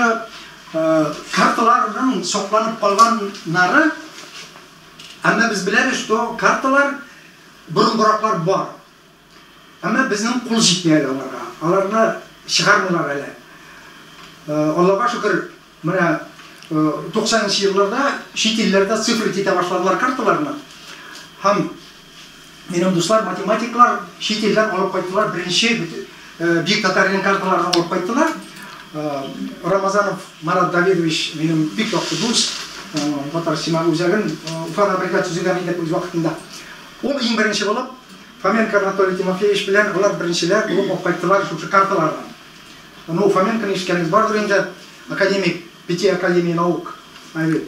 каршы, карталарның сакланып калганнары, әмма без беләбез, что карталар борынгыраклар бар. Әмма безнең кул җитми әле аларга. Аларны чыгармыйлар әле. Аллага шөкер, менә 90 нчы елларда чит илләрдә цифрить итә башладылар карталарны. Һәм минем дуслар, математиклар чит илдән алып кайттылар беренче Бөек Татаринның карталарын алып кайттылар. Рамазанов Марат Давидович минем бик яхшы дус, Татар иҗтимагый үзәген Уфада бергә төзегән идек үз вакытында. Ул иң беренче булып Фоменко Анатолий Тимофеевич белән алар беренчеләр булып алып кайттылар шушы карталарны. Ну, Фоменконы ишеткәнегез бардыр инде, академик пяти академий наук. Әйе.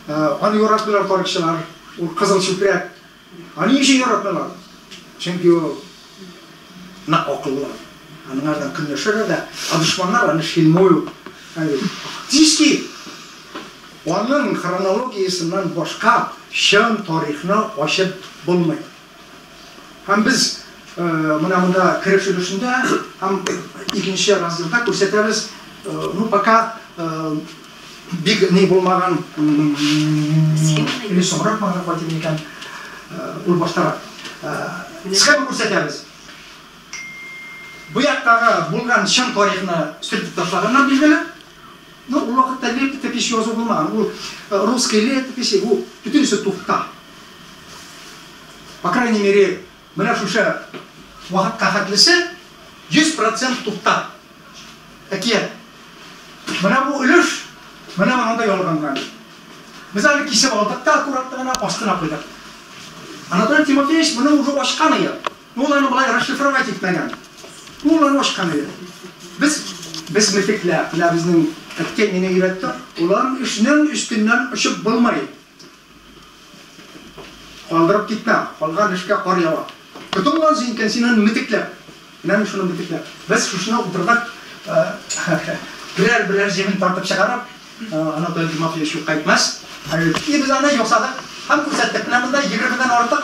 Аны яратмыйлар тарихчылар, ул кызыл чүпрәк. Ә ни өчен яратмыйлар? Чөнки ул нык акыллы. Аныңардан көнләшәләр дә, ә дошманнар аны шельмуют. Әйе. Фактически, аның хронологиясеннән башка чын тарихны ачып булмый. Һәм без менә монда кереш өлешендә һәм икенче разделда күрсәтәбез, ну, пока бик ни булмаган, или соңрак маңа кайтып микән, ул баштарак. Схема күрсәтәбез. Бу яктагы булган чын тарихны сөртеп ташлаганнар, билгеле. Ну, ул вакытта летопись язу булмаган. Ул русский летописи, бу бөтенесе туфта. По крайней мере, менә шушы вакытка хәтлесе 100% туфта. Әкият. Менә бу өлеш, менә монда ялганган. Без аны кисеп алдык та аккуратно гына астына куйдык. Анатолий Тимофеевич моны уже ачкан иде. Ул аны болай расшифровать итмәгән. Ул аны ачкан иде. Без без метекләп, менә безнең әткәй мине өйрәтте, улан эшнең өстеннән очып булмый. Калдырып китмә, калган эшкә кар ява. Тотынгансың икән, син аны метекләп. Менә мин шуны метекләп. Без шушыны утырдык, берәр-берәр җебен тартып чыгарып, Анатолий Тимофеевич юкка әйтмәс. И без аны ясадык һәм күрсәттек. Менә монда егермедән артык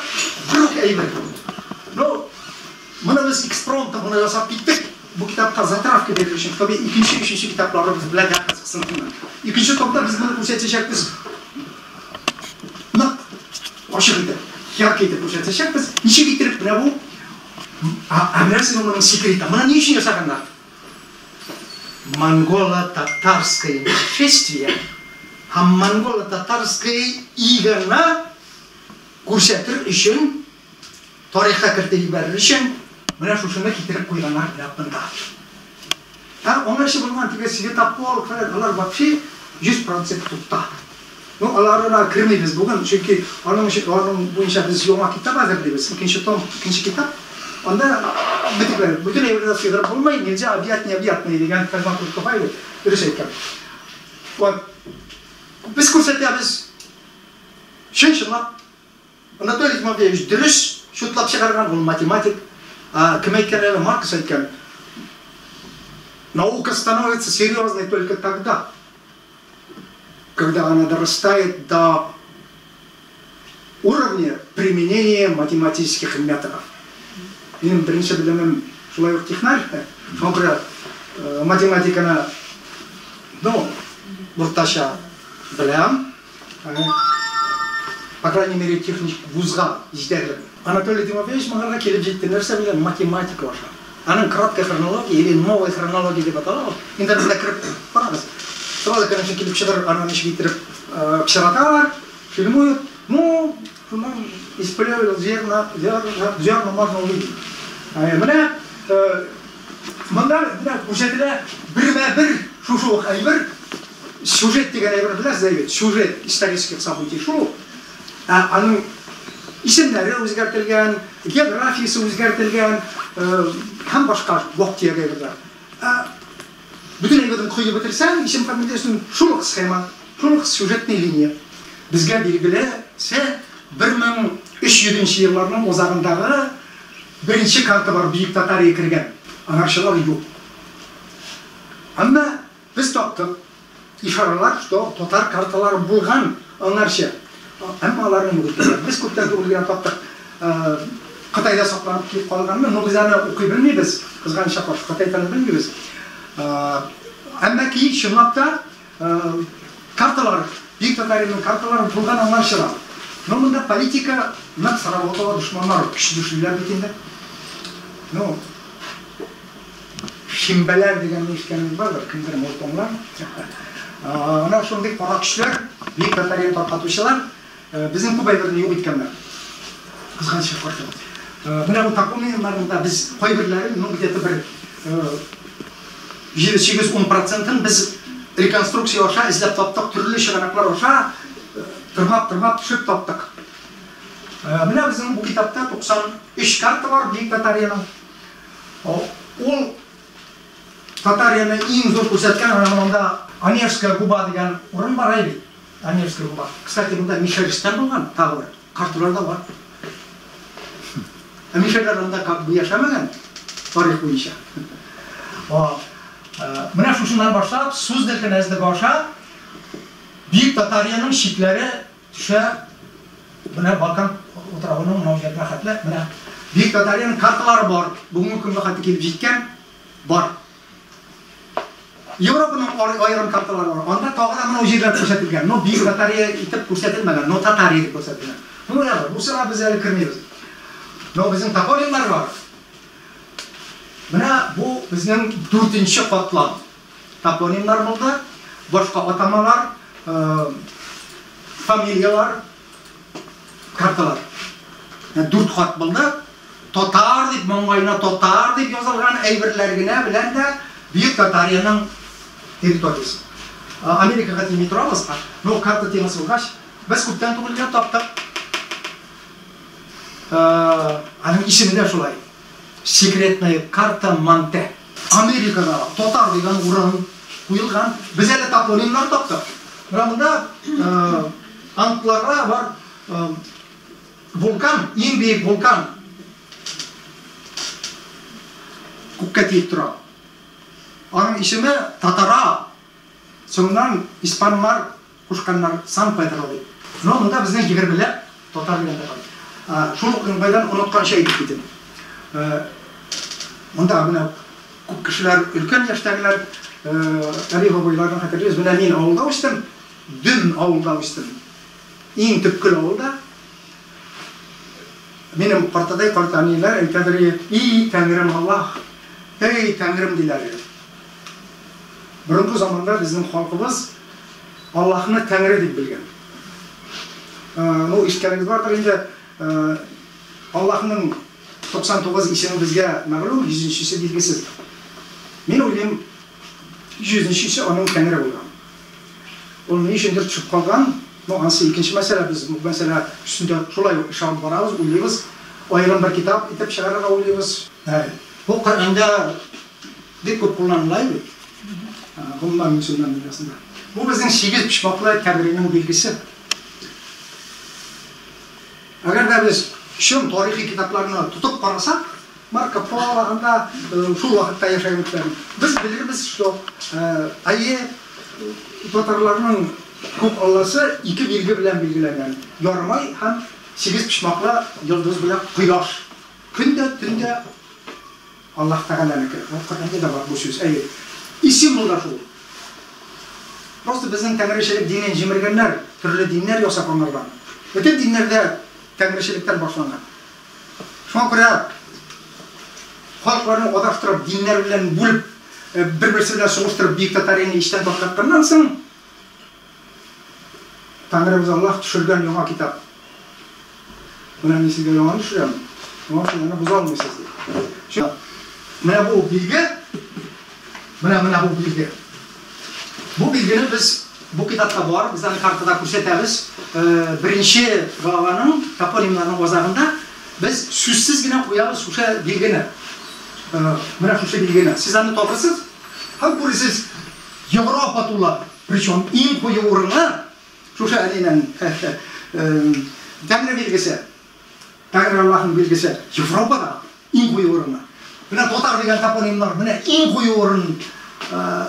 бер үк әйбер. Ну, моны без экспромтом гына ясап киттек. Бу китапка затравка бирер өчен, чтобы икенче, өченче китапларыбыз белән дә кызыксынсыннар. Икенче томда без моны күрсәтәчәкбез. Нык ачык итеп, ярко итеп күрсәтәчәкбез. Ничек иттереп менә бу ә беләсезме моның секреты? Моны ни өчен ясаганнар? Монголо-татарское нашествие һәм монголо-татарское игоны күрсәтер өчен, тарихка кертеп җибәрер өчен менә шушыны китереп куйганнар менә монда. Ә аңарчы булган теге Святополк фәлән, алар вообще 100% тукта. Ну, аларына кермибез бүген, чөнки аның өчен, аның буенча без яңа китап әзерлибез, икенче том, икенче китап. Анда бөтен, бөтен әйберне дә сыйдырып булмый, нельзя объять необъятное дигән Козьма Куртухаев дөрес әйткән. Вот. Без күрсәтәбез, чын-чынлап Анатолий Тимофеевич дөрес чутлап чыгарган, ул математик. Ә, кем әйткән әле? Маркс әйткән. Наука становится серьезной только тогда, когда она дорастает до уровня применения математических методов. Минем беренче белемем шулай ук технарь, шуңа күрә математиканы, ну, уртача беләм. По крайней мере, техник вузга җитәрлек. Анатолий Тимофеевич моңарга килеп җитте. Нәрсә белән? Математика аша. Аның краткая хронология или новая хронология дип атала ул. Интернетка кереп карагыз. Сразу, конечно, килеп чыгыр, аны ничек иттереп пычраталар, фильмуют. Ну, шуннан из плевел зерна, зерна, зерна можно увидеть. Менә монда менә күрсәтелә бермә-бер шушы ук әйбер. Сюжет дигән әйберне беләсез, әйбәт. Сюжет исторических событий шул ук. Ә аның исемнәре үзгәртелгән, географиясе үзгәртелгән һәм башка вак-төяк әйберләр. Ә бөтен әйберне коеп бетерсәң, исем-фамилиясен, шул ук схема, шул ук сюжетный линия. Безгә билгеле, се 1300 нче елларның азагындагы беренче карта бар, Бөек Татария кергән. Аңарчылар юк. Әмма Без таптык ишаралар, что татар карталары булган аңарчы. Әмма аларны юк иткәннәр. Без күптән түгел генә таптык Кытайда сакланып килеп калганны, но без аны укый белмибез, кызганычка каршы, кытай телен белмибез. Әмма ки, чынлап та, карталар, Бөек Татариянең карталары булган аңлар чыга. Но монда политика нык сработала, дошманнар көчле эшлиләр бит инде. Ну, шимбәләр дигәнне ишеткәнегез бардыр, кемдер может аңлар. Менә шундый кара көчләр, Бөек Татарияне таркатучылар, безнең күп әйберне юк иткәннәр. Кызганычка каршы. Менә бу топонимнарның да без кайберләрен, ну, где-то бер 7-8-10 процентын без реконструкция аша эзләп таптык, төрле чыганаклар аша тырмап-тырмап төшеп таптык. Менә безнең бу китапта 93 карта бар Бөек Татариянең. Ул Татарияне иң зур күрсәткән, менә монда Онежская губа дигән урын бар әй бит. Онежская губа. Кстати, монда Мишәристан булган тагы бер. Карталар да бар. Ә мишәрләр анда как бы яшәмәгән тарих буенча. Менә шушыннан башлап Суздаль кенәзлеге аша Бөек Татариянең чикләре төшә менә Балкан утравының мынау җиренә хәтле. Менә Бөек Татариянең карталары бар. Бүгенге көнгә хәтле килеп җиткән бар. Европаның аерым карталары бар. Анда тагы да моның җирләр күрсәтелгән. Но Бөек Татария итеп күрсәтелмәгән, но Татария дип күрсәтелгән. Ну, ягъни, бусына без әле кермибез. Но безнең топонимнар бар. Менә бу безнең дүртенче катлам. Топонимнар булды, башка атамалар, фамилияләр, карталар. Дүрт кат булды. Татар дип маңгаена татар дип язылган әйберләр генә белән дә Бөек Татариянең территориясе. Америкага тими торабыз, но карта темасы булгач, без күптән түгел генә таптык. Аның исеме дә шулай. Секретная карта Монте. Америкада татар дигән урын куелган. Без әле топонимнар таптык. Менә монда Антларда бар вулкан, иң биек вулкан. Күккә тиеп тора. Аның исеме Татара. Соңыннан испаннар кушканнар Сан Педро дип. Но монда безнең егермеләп татар дигән дә бар. Шул ук уңайдан онытканчы әйтеп китим. Монда менә күп кешеләр, өлкән яшьтәгеләр, әби-бабайларны хәтерлибез. Менә мин авылда үстем, дөм авылда үстем. Иң төпкел авылда. Минем картадай картәниләр әйтәдер, И, Тәңрем Аллаһ, эй, Тәңрем диләр иде. Борынгы заманда безнең халкыбыз Аллаһны Тәңре дип белгән. Ну, ишеткәнегез бардыр инде, Аллаһның 99 исеме безгә мәгълүм, йөзенчесе билгесез. Мин уйлыйм, йөзенчесе аның Тәңре булган. Ул ни өчендер төшеп калган, ну, анысы икенче мәсьәлә, без бу мәсьәлә өстендә шулай ук эш алып барабыз, уйлыйбыз. Аерым бер китап итеп чыгарырга уйлыйбыз. Бу Коръәндә бик күп кулланыла бит. Гомумән мөселман дөньясында. Бу безнең сигез почмаклы Тәңренең билгесе. Әгәр дә без чын тарихи китапларны тотып карасак, Марко Поло анда шул вакытта яшәгән кешеләрнең, без белербез, что әйе, татарларның күк алласы ике билге белән билгеләнгән, ярымай һәм сигез почмаклы йолдыз белән кояш. Көн дә, төн дә Аллаһ Тәгаләнеке. Ул Коръәндә дә бар бу сүз. Әйе. И символ да шул. Просто безнең тәңречелек динен җимергәннәр, төрле диннәр ясап аңардан. Бөтен диннәр дә тәңречелектән башлана. Шуңа күрә халыкларны адаштырып, диннәр белән бүлеп, бер-берсе белән сугыштырып, Бөек Татарияне эчтән таркатканнан соң, Тәңребез Аллаһ төшергән яңа китап. Менә мин сезгә яңаны төшерәм, шуңа сез аны боза алмыйсыз, ди. Менә бу билге, менә менә бу билге. Бу билгене без бу китапта бар, без аны картада күрсәтәбез. Беренче главаның топонимнарның азагында без сүзсез генә куябыз шушы билгене. Менә шушы билгене. Сез аны табырсыз һәм күрерсез, Европа тулы, причем иң куе урыны шушы әнинең Тәңре билгесе. Тәңре Аллаһның билгесе Европада иң куе урыны. Менә татар дигән топонимнар, менә иң куе урын.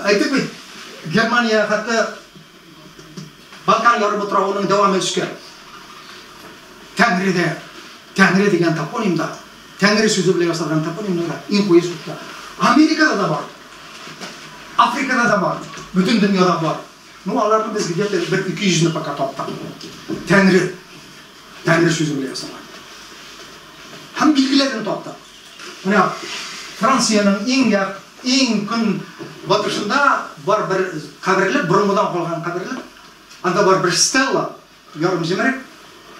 Әйттек бит, Германия хәтта Балкан ярымутравының дәвамы өскә. Тәңре дә, Тәңре дигән топонимда, Тәңре сүзе белән ясалган топонимнар да иң куе сутта. Америкада да бар. Африкада да бар, бөтен дөньяда бар. Ну, аларны без где-то бер 200 не пока таптык. Тәңре. Тәңре сүзе белән ясалган. Һәм билгеләрен таптык. Менә Франциянең иң як, иң көн батышында бар бер каберлек, борынгыдан калган каберлек. Анда бар бер стелла, ярым җимерек.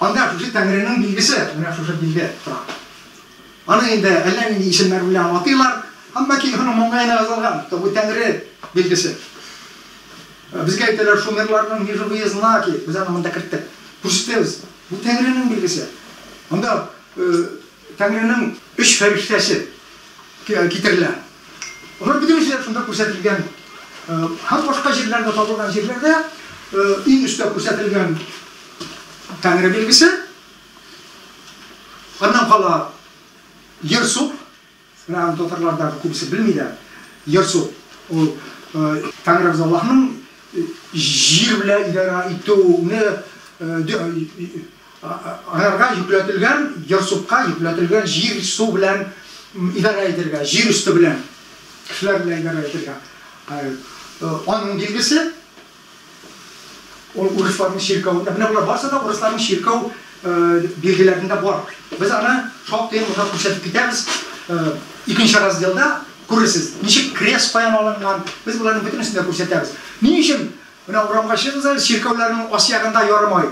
Анда шушы Тәңренең билгесе, менә шушы билге тора. Аны инде әллә нинди исемнәр белән атыйлар, әмма ки аның маңгаена язылган, бу Тәңре билгесе. Безгә әйтәләр, шумерларның неживые знаки, без аны монда керттек. Күрсәтәбез. Бу Тәңренең билгесе. Анда Тәңренең өч фәрештәсе китерелә. Алар бөтенесе дә шунда күрсәтелгән. Һәм башка җирләрдә табылган җирләрдә иң өстә күрсәтелгән Тәңре билгесе. Аннан кала Ерсуп. Менә аны татарлар да күбесе белми дә. Ерсуп ул Тәңребез Аллаһның җир белән идарә итүне аңарга йөкләтелгән, Ерсупка йөкләтелгән җир су белән идарә итәргә, җир өсте белән, кешеләр белән идарә итәргә. Аның билгесе. Ул урысларның чиркәвендә, менә болар барысы да урысларның чиркәү билгеләрендә бар. Без аны шактый монда күрсәтеп китәбез. Икенче разделда күрерсез, ничек крест каян алынган, без боларның бөтенесен дә күрсәтәбез. Ни өчен менә урамга чыгыгыз әле, чиркәүләрнең ас ягында ярым ай.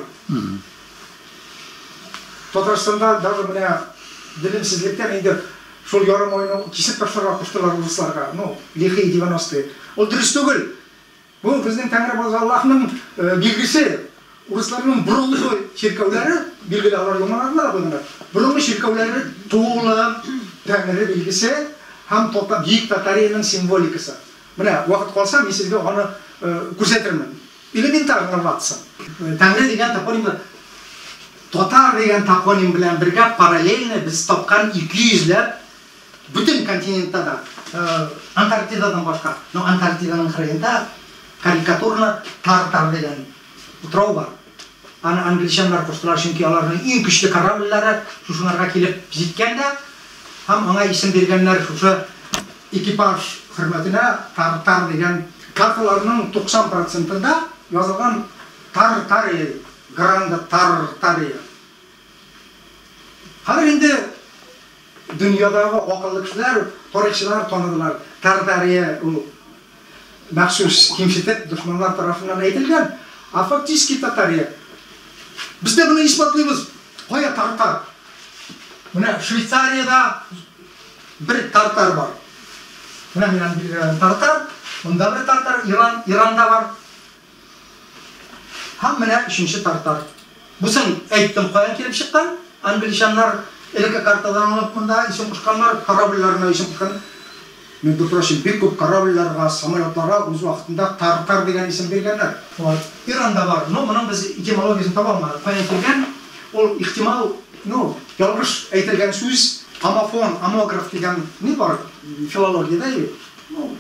Татарстанда даже менә белемсезлектән инде шул ярым айны кисеп ташларга куштылар урысларга. Ну, лихие 90-е. Ул дөрес түгел. Бу безнең Тәңребез Аллаһның билгесе. Урысларның борынгы чиркәүләре, билгеле, алар яңаларына да куйганнар. Борынгы чиркәүләре тулы Тәңре билгесе һәм Бөек Татариянең символикасы. Менә вакыт калса, мин сезгә аны күрсәтермен. Элементарно, Ватсон. Тәңре дигән топонимны татар дигән топоним белән бергә параллельно без тапкан 200 ләп Бөтен континентта да, Антарктидадан башка, но Антарктиданың кырыенда карикатурно Тартар дигән утрау бар. Аны англичаннар куштылар, чөнки аларның иң көчле корабльләре шушыларга килеп җиткән дә, һәм аңа исем биргәннәр шушы экипаж хөрмәтенә Тартар дигән. Карталарның 90 процентында язылган Тартария, Гранда Тартария. Хәзер инде дөньядагы акыллы кешеләр, тарихчылар таныдылар, Тартария ул махсус кимсетеп дошманнар тарафыннан әйтелгән, а фактически Татария. Без дә моны исбатлыйбыз. Кая тартар? Менә Швейцариядә бер тартар бар. Менә мин аны билгеләдем. Тартар, монда бер тартар, Иран, Иранда бар. Һәм менә өченче тартар. Бусын әйттем, каян килеп чыккан? Англичаннар элекке картадан алып монда исем кушканнар, корабльләренә исем кушкан. Между прочим, бик күп корабльләргә, самолетларга үз вакытында тартар дигән исем биргәннәр. Вот. Иранда бар, но моның без этимологиясен таба алмадык. Каян килгән? Ул ихтимал, ну, ялгыш әйтелгән сүз, омофон, омограф дигән ни бар филологиядә, ну,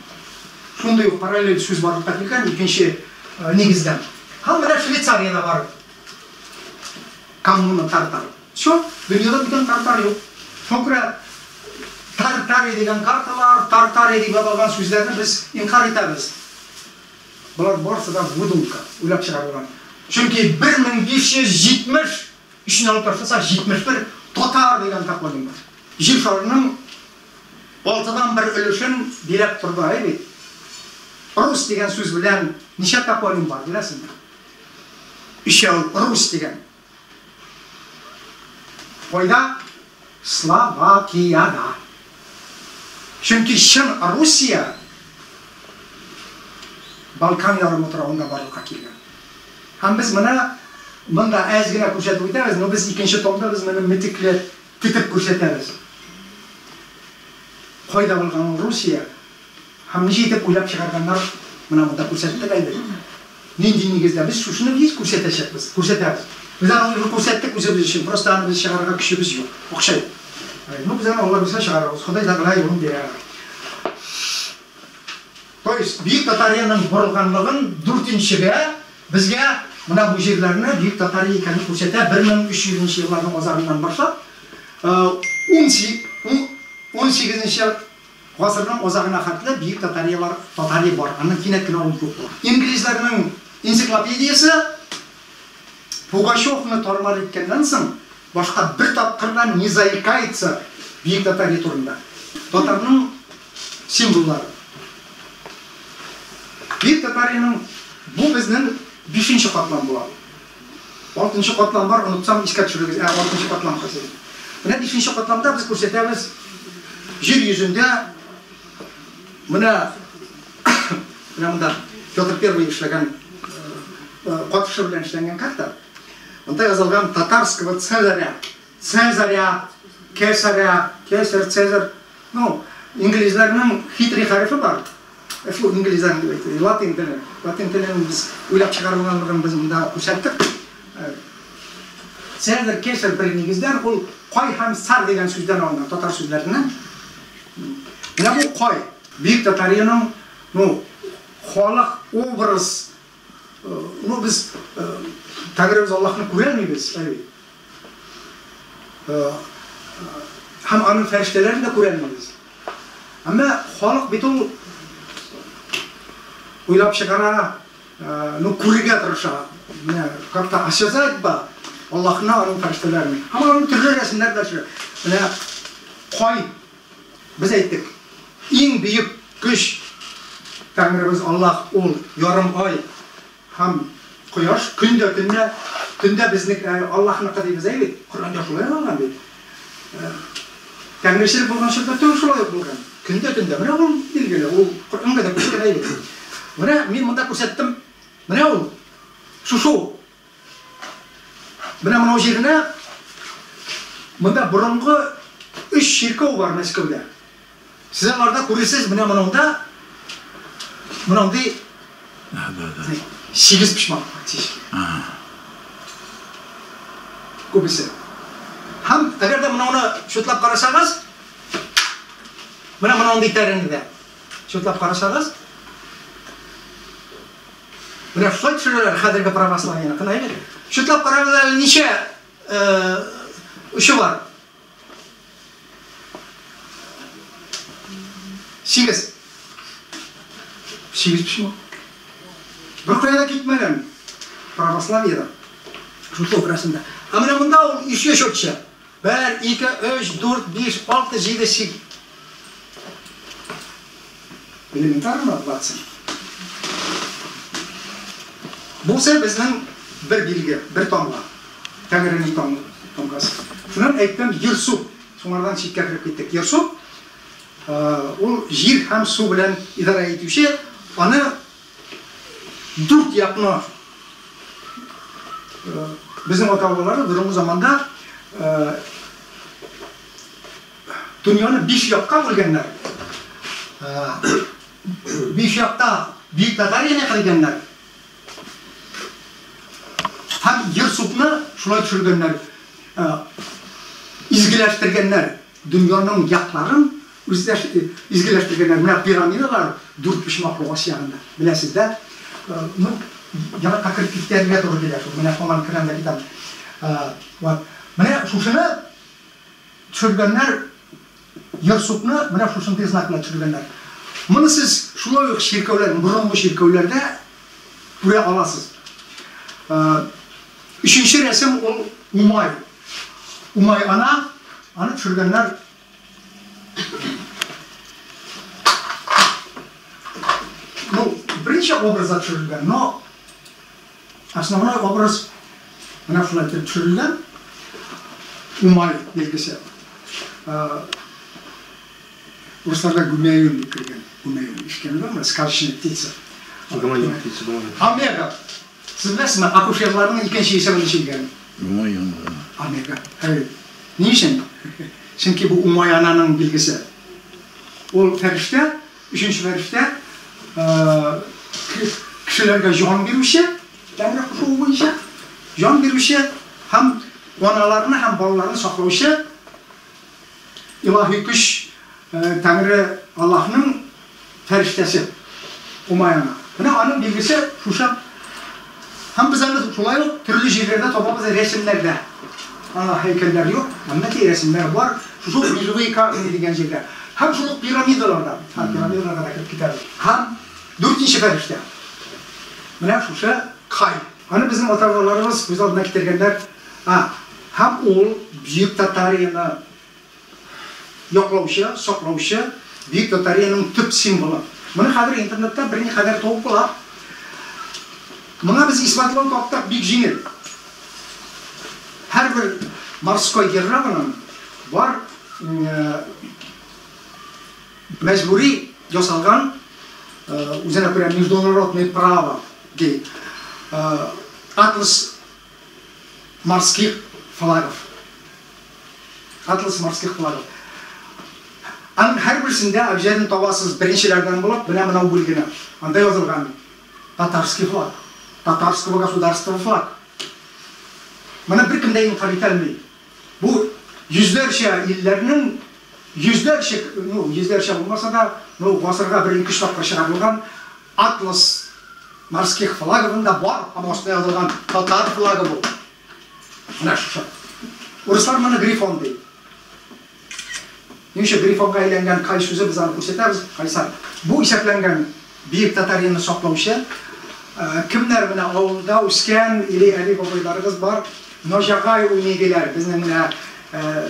Шундый ук параллель сүз барлыкка килгән икенче нигездән. Һәм менә Швейцариядә бар коммуна Тартар. Всё, дөньяда бүтән Тартар юк. Шуңа күрә Тартария дигән карталар, Тартария дип аталган сүзләрне без инкарь итәбез. Болар барысы да выдумка, уйлап чыгарылган. Чөнки 1570 өчен алып ташласак, 71 татар дигән топоним бар. Җир шарының Алтыдан бер өлешен биләп торды, әй бит. Русь дигән сүз белән ничә топоним бар, беләсеңме? Өчәү, Русь дигән. Кайда? Словакиядә. Чөнки чын Русия Балкан ярымутравында барлыкка килгән. Һәм без моны монда әз генә күрсәтеп үтәбез, но без икенче томда без моны метекле Тетеп күрсәтәбез. Кайда булган ул Русия һәм ничек итеп уйлап чыгарганнар, менә монда күрсәттек әйбер. Нинди нигездә? Без шушыны без күрсәтәчәкбез, күрсәтәбез. Без аны уже күрсәттек үзебез өчен, просто аны без чыгарырга көчебез юк, акча юк. Ну, без аны Алла бирсә чыгарырбыз, Ходай Тәгалә юлын бирә. То есть Бөек Татариянең борылганлыгын дүртенчегә безгә менә бу җирләрне Бөек Татария икәнен күрсәтә 1300 нче елларның азагыннан башлап, унсигезенче гасырның азагына хәтле Бөек Татариялар, Татария бар. Аннан кинәт кенә ул юк була. Инглизләрнең энциклопедиясе Пугачевны тар-мар иткәннән соң, башка бер тапкыр да не заикается Бөек Татария турында. Татарның символлары. Бөек Татариянең бу безнең бишенче катлам була. Алтынчы катлам бар, онытсам искә төшерегез. Ә, алтынчы катлам хәзер. Менә бишенче катламда без күрсәтәбез җир йөзендә менә менә монда Петр Первый эшләгән катышы белән эшләнгән карта. Монда язылган татарского цезаря, цезаря, кесаря, кесарь, цезарь. Ну, инглизләрнең хитрый хәрефе бар. Шул инглизләрнең дип әйтте, латин теле. Латин теленең без уйлап чыгарылганлыгын без монда күрсәттек. Цезарь, кесарь бер нигездән, ул кай һәм сар дигән сүздән алынган, татар сүзләреннән. Менә бу кай. Бөек Татариянең, ну, халык образ, ну, без Тәңребез Аллаһны күрәлмибез, әй. Һәм аның фәрештәләрен дә күрәлмибез. Әмма халык бит ул уйлап чыгара, ну, күрергә тырыша. Менә как-то осязать ба Аллаһны, аның фәрештәләрен. Һәм аның төрле рәсемнәр белән төшерә. Менә кай без әйттек, иң бөек көч Тәңребез Аллаһ ул ярым ай Һәм кояш көн дә төнлә, төндә безнеке, ә Аллаһныкы дибез, әй бит, Коръәндә шулай язылган бит. Тәңречелек булган чорда төн шулай ук булган. Көн дә төндә. Менә ул билгеле, ул Коръәнгә дә күчкән, әй бит. Менә мин монда күрсәттем. Менә ул шушы. Менә монау җиренә монда борынгы өч чиркәү бар Мәскәүдә. Сез аларда күрерсез, менә монында мондый сигез почмак фактически. Күбесе. Һәм әгәр дә моны чутлап карасагыз, менә мондый тәрене дә чутлап карасагыз, менә шулай төшерәләр хәзерге православиене. Кына әйбәт. Чутлап карагыз әле ничә очы бар? 8. 8 почему? Бер кая да китмәгән православиедә. Шушы ук рәсемдә. Ә менә монда ул еще четче. 1, 2, 3, 4, 5, 6, 7, 8. Элементарно, Ватсон. Булса безнең бер билге, бер тамга. Тәңренең тамгасы. Шуннан әйттем, Йорсу. Шуңардан читкә кереп киттек. Йорсу, ул җир һәм су белән идарә итүче, аны дүрт якны безнең ата-бабалары борынгы заманда дөньяны биш якка бүлгәннәр. Биш якта Бөек Татарияне кергәннәр. Һәм Йорсупны шулай төшергәннәр, изгеләштергәннәр. Дөньяның якларын изгеләштергәннәр. Менә пирамидалар дүрт почмаклы ас ягында. Беләсез дә? Ну, еракка кереп китәргә туры килә шул. Менә һаман керәм дә китәм. Вот. Менә шушыны төшергәннәр. Йорсупны менә шушындый знак белән төшергәннәр. Моны сез шулай ук чиркәүләр, борынгы чиркәүләрдә күрә аласыз. Өченче рәсем ул Умай. Умай ана, аны төшергәннәр Ну, берничә образда төшерелгән, но основной образ менә шулай итеп төшерелгән. Умай билгесе. Урысларда гумяюн дип кергән. Гумяюн ишеткән бармы? Сказочная птица. Гумаюн птица, гумаюн. Омега. Сез беләсезме, акушерларның икенче исеме ничек икән? Гумаюн. Омега. Әйе. Ни өчен? Чөнки бу Умай ананың билгесе. Ул фәрештә, өченче фәрештә, кешеләргә җан бирүче, Тәңре кушуы буенча, җан бирүче һәм аналарны һәм балаларны саклаучы илаһи көч, Тәңре Аллаһның фәрештәсе Умай ана. Менә аның билгесе шушы. Һәм без аны шулай ук төрле җирләрдә табабыз рәсемнәрдә. Ана һәйкәлләр юк, әмма ки рәсемнәр бар. Шушы ук Межевые камни дигән җирдә. Һәм шул ук пирамидаларда, һәм пирамидаларга да кереп китәбез. Һәм дүртенче фәрештә. Менә шушы Кай. Аны безнең ата-бабаларыбыз күз алдына китергәннәр. А, һәм ул Бөек Татарияне яклаучы, саклаучы Бөек Татариянең төп символы. Моны хәзер интернетта берникадәр табып була. Моңа без исбатлау таптык бик җиңел. Һәрбер морской державаның бар мәҗбүри ясалган үзенә күрә международное право ди атлас морских флагов. Атлас морских флагов. Аның һәрберсендә обязательно табасыз беренчеләрдән булып менә монау бүлгене. Анда язылган татарский флаг, татарского государства флаг. Моны беркем дә инкарь итә алмый. Бу йөзләрчә илләрнең йөзләрчә, ну, йөзләрчә булмаса да, ну, гасырга бер-ике өч тапкыр чыгарылган атлас морских флаговында бар, һәм астына язылган татар флагы бу. Менә шушы. Урыслар моны грифон ди. Ни өчен грифонга әйләнгән кай сүзе без аны күрсәтәбез, кайсар. Бу исәпләнгән Бөек Татарияне саклаучы. Кемнәр менә авылда үскән или әби-бабайларыгыз бар, ножагай уйный диләр. Безнең менә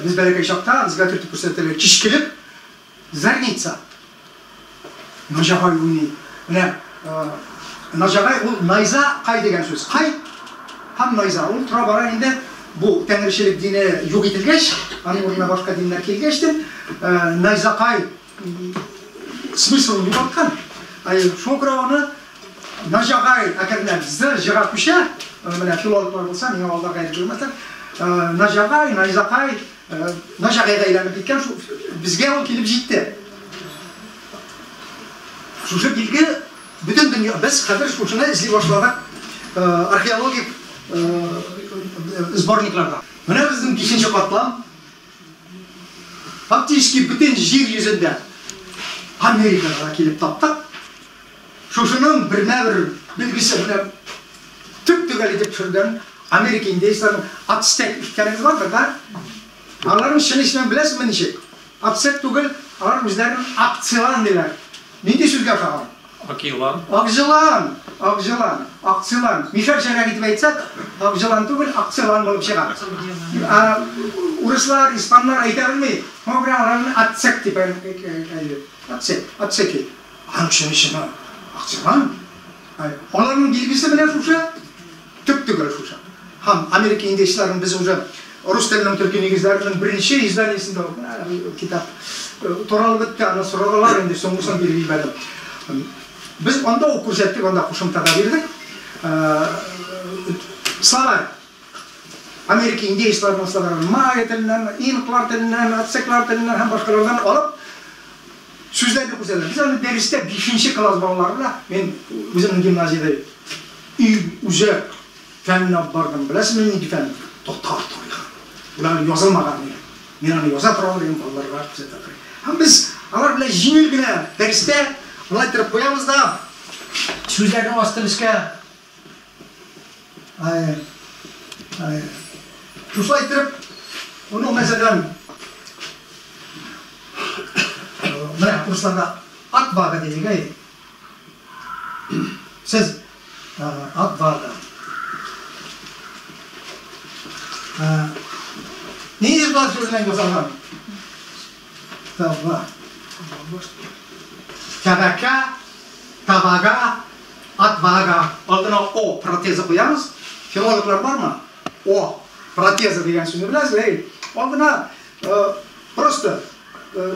без бәләкәй чакта безгә төртеп күрсәтәләр. Кичкелек зарница. Нажагай уйный. Менә нажагай ул найза кай дигән сүз. Кай һәм найза. Ул тора бара инде бу тәңречелек дине юк ителгәч, аның урынына башка диннәр килгәч тә, найзакай смыслын югалткан. Шуңа күрә аны нажагай әкренләп з җыга күчә. Менә филологлар булса, миңа алдарга әйтеп йөрмәсләр. Нажагай, найзакай Наҗагайга әйләнеп киткән, шул безгә ул килеп җитте. Шушы билге бөтен дөнья, без хәзер шушыны эзли башладык археологик сборникларда. Менә безнең бишенче катлам. Фактически бөтен җир йөзендә Америкага килеп таптык. Шушының бермә-бер билгесе менә төп-төгәл итеп төшергән Америка индейцларының ацтек ишеткәнегез бардыр, да? Аларның чын исемен беләсезме ничек? Ацтек түгел, алар үзләрен акцилан диләр. Нинди сүзгә охшаган? Акилан. Акҗылан! Акҗылан! Акцилан. Мишәрчәрәк итеп әйтсәк, акҗылан түгел, акцилан булып чыга. Ә урыслар, испаннар әйтә белми. Шуңа күрә аларны ацтек дип әйтә. Ацтек, ацтеки. Аның чын исеме Акцилан. Аларның билгесе менә шушы. Төп-төгәл шушы. Һәм Америка индейцларын без уже рус теленең төрки нигезләренең беренче изданиесендә үк, менә китап таралып бетте, аны сорадылар инде, соңгысын биреп җибәрдем. Без анда ук күрсәттек, анда кушымта да бирдек. Словарь. Америка индейцларының словарын майя теленнән, инклар теленнән, ацтеклар теленнән һәм башкалардан алып, сүзләрне күрсәтәләр. Без аны дәрестә бишенче класс балалары белән, мин үземнең гимназиядә иң үзәк фәнне алып бардым. Беләсезме нинди фән? Татар тарихы. Ул әле язылмаган иде. Мин аны яза торган идем, балаларга күрсәтә торган. Һәм без алар белән җиңел генә дәрестә болай торып куябыз да, сүзләрне астын өскә. Ай, ай. Шушылай иттереп, ну, мәсәлән, менә урысларда отвага дидек, әй. Сез отвага. Нинди бар сүзеннән ясалган? Тава. Тәбәкә, табага, отвага. Алдына О протезы куябыз. Филологлар бармы? О протезы дигән сүзне беләсез, әй. Алдына просто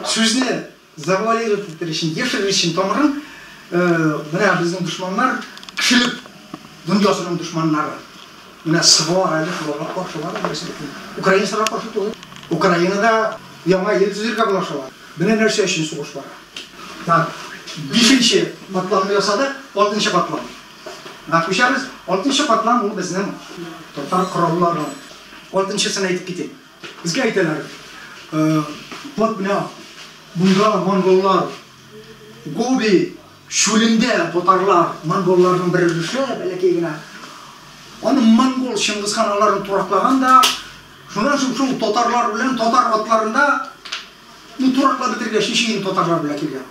сүзне завуалировать итер өчен, яшерер өчен тамырын менә безнең дошманнар, кешелек дөньясының дошманнары. Менә СВО әле шуларга каршы бара, беләсең. Украинецларга каршы түгел. Украинада яңа ил төзергә булашалар. Менә нәрсә өчен сугыш бара. Так, бишенче катламны ясадык, алтынчы катлам. Менә күчәбез. Алтынчы катлам ул безнең татар кораллары. Алтынчысын әйтеп китим. Безгә әйтәләр, вот менә монда монголлар, Гоби чүлендә татарлар, монголларның бер өлеше, бәләкәй генә. Аны монгол Чыңгызхан аларны тураклаган да, шуннан соң шул татарлар белән татар атларында Ну, тураклап бетергәч, ничек инде татарлар белән килгән?